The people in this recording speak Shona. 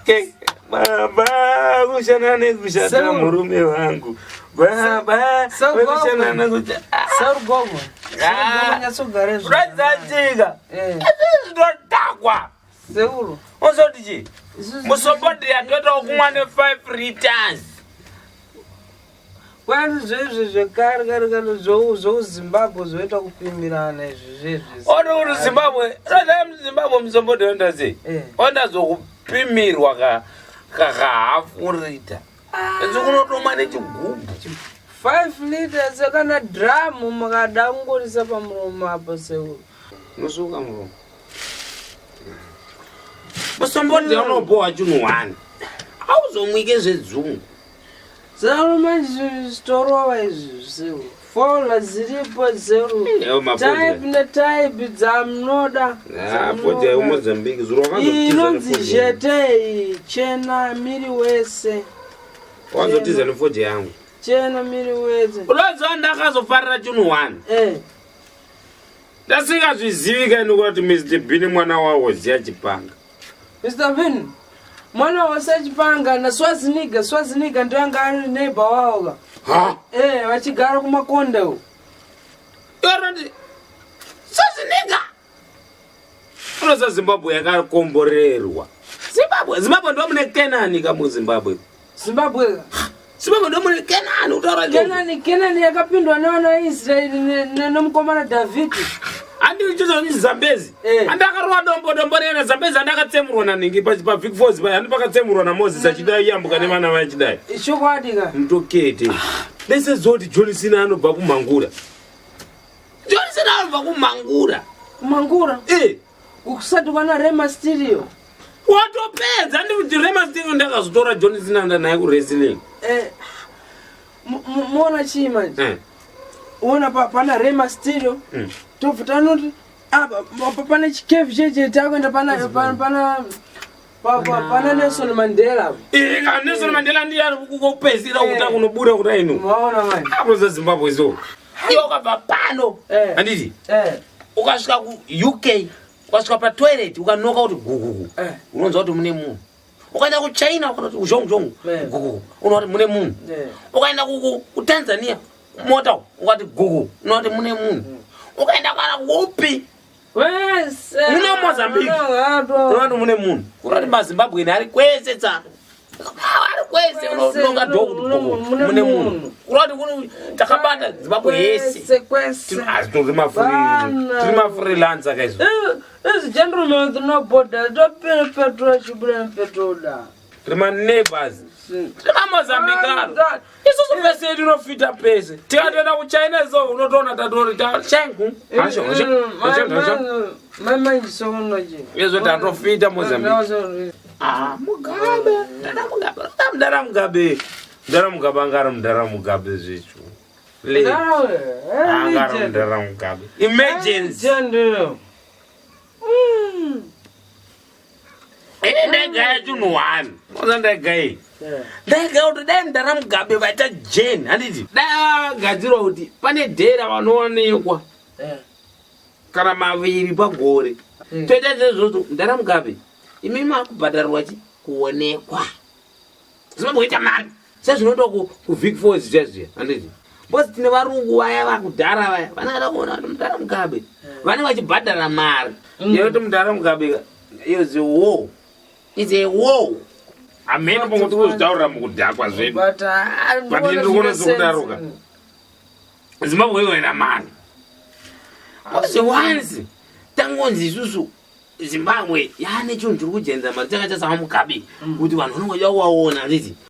Ke, baba kushanda nekushanda Sekuru. murume wangu baba Sekuru. kushanda nekushanda. Sarugogo. Ah. Nyatsogare Uradzadzika. Eh. Zvinodhakwa. Sekuru. Uzoti chii? Isusu- Musombodhiya toita kumwa ne5 liters. Kwani zvezvi zvekare kare kare zvokuZimbabwe zvoita kupimirana izvi zvezvi. Oti kuti Zimbabwe, rodai muZimbabwe musombodhiya oenda sei? Eh. Oenda zokupimirwa ka kahafu rita. Ezi kunotomwa nechigubhu. 5 liters kana dhiramu mukada kungorisa pamuromo apo sekuru. Unosuka muromo. Musombodhiya unobohwa chinhu one. Hauzomwike zvedzungu. Sekuru manje zvitorova izvi sekuru. Fola dziripo sekuru. Eh, mafodya. Type netype dzamunoda. Ah, fodya yemuMozambique zuro Iyi wakazotiza inonzi nefodya. zhete iyi chena miri wese. Wakazotiza nefodya yangu. Chena miri wese. Unoziva ndakazofarira chinhu one. Eh. Ndasingazvizivi kaini kuti Mr. Bean mwana wawo ziya chipanga. Mr. Vin, mwana wasachipanga naSwaziniga, Swaziniga ndiye anga ari neighbor wawo ka. Ha? Eh, vachigara kumakonde uko. Iwe Swaziniga. Unoziva Zimbabwe yakakomborerwa. Zimbabwe, Zimbabwe ndo mune Kenani ka muZimbabwe. Zimbabwe ka. Zimbabwe ndo mune Kenani kutaura chokwadi. Kenani, Kenani yakapindwa nevana vaIsraeri nemukomana Dhavhidhi. Handiri chocho ni Zambezi. Eh. Andakarova dombo dombo rena Zambezi andakatsemurwa naningi pa pa Vic Falls paya handi pakatsemurwa naMoses achidai yambuka nevana vachidai. Chokwadi ka. Mutokete. Lese zoti John Cena anobva kumangura. John Cena anobva kumangura. Kumangura. Eh. Kusati kwana Rema Stereo. Watopedza ndikuti Rema Stereo ndakazotora John Cena ndanaye kuwrestling. Eh. Muona chii manje? Eh. Uona pana Rema Stereo. Tobva tanoti apa pane chikefu cheche takuenda pana pana pana pana Nelson Mandela. apo. Eh, kana Nelson Mandela ndiye ari kukupedzisira kuta kunobuda kuda ino. Maona manje. Akuza Zimbabwe so. Iwe ukabva pano. Eh. Handiti? Eh. Ukasvika kuUK, ukasvika patoilet ukanoka kuti gugugu. Eh. Unonzwa kuti mune munhu. Ukaenda kuChina ukanoti zhong zhong Eh. gugugu. Unoona kuti mune munhu. Eh. Ukaenda kuTanzania mota ukati gugu unoona kuti mune munhu. Ukaenda kana kupi Wese. Muna Mozambique. unoona kuti mune munhu. Unoona kuti maZimbabwean ari kwese tsano. Ari kwese unonoka dho kuti gugu mune munhu. Unoona kuti takabata Zimbabwe yese. Kwese kwese. Asi tiri Vana. tiri mafreelancer kaizvo. Izvi gentlemen with no border topera petrol chibuda petrol da. Tiri maneighbors. Tiri mamozambikano. Isusu pese yedu inofita pese. Tikatoenda kuChina so unotoona tatori changu. Maimanjisonoje. Izvo tatofita Mozambique. Ah, Mugabe. Mudhara Mugabe. Mudhara Mugabe. Mudhara Mugabe anga ari mudhara Mugabe zvechu. Le. Anga ari mudhara Mugabe. Emergency. Ini ndaigaya chinhu one. Oza ndaigayi. Ndaigaya kuti dai mudhara Mugabe vaita jeni handiti. Dai vagadzirwa kuti pane dhera vanoonekwa kana maviri pagore. Toita sezvozvo mudhara Mugabe. Imi makubhadharirwa chi kuonekwa. Zimbabwe ita mari. Sezvinoitwa kuVic Falls zviya zviya handiti. Because tine varungu vaya vakudhara vaya vanenge kuona kuti mudhara Mugabe vanenge vachibhadhara mari. Yekuti mudhara Mugabe is a war. It's a war. Hameno pamwe tiri kuzvitaurira mukudhakwa zvedu. But But ndiri kuona sekudaroka. Zimbabwe inoenda mari. Because once tangonzi isusu Zimbabwe yaane chinhu chiri kujenza mari chakaita saVaMugabe kuti vanhu vanongoda kuvaona handiti.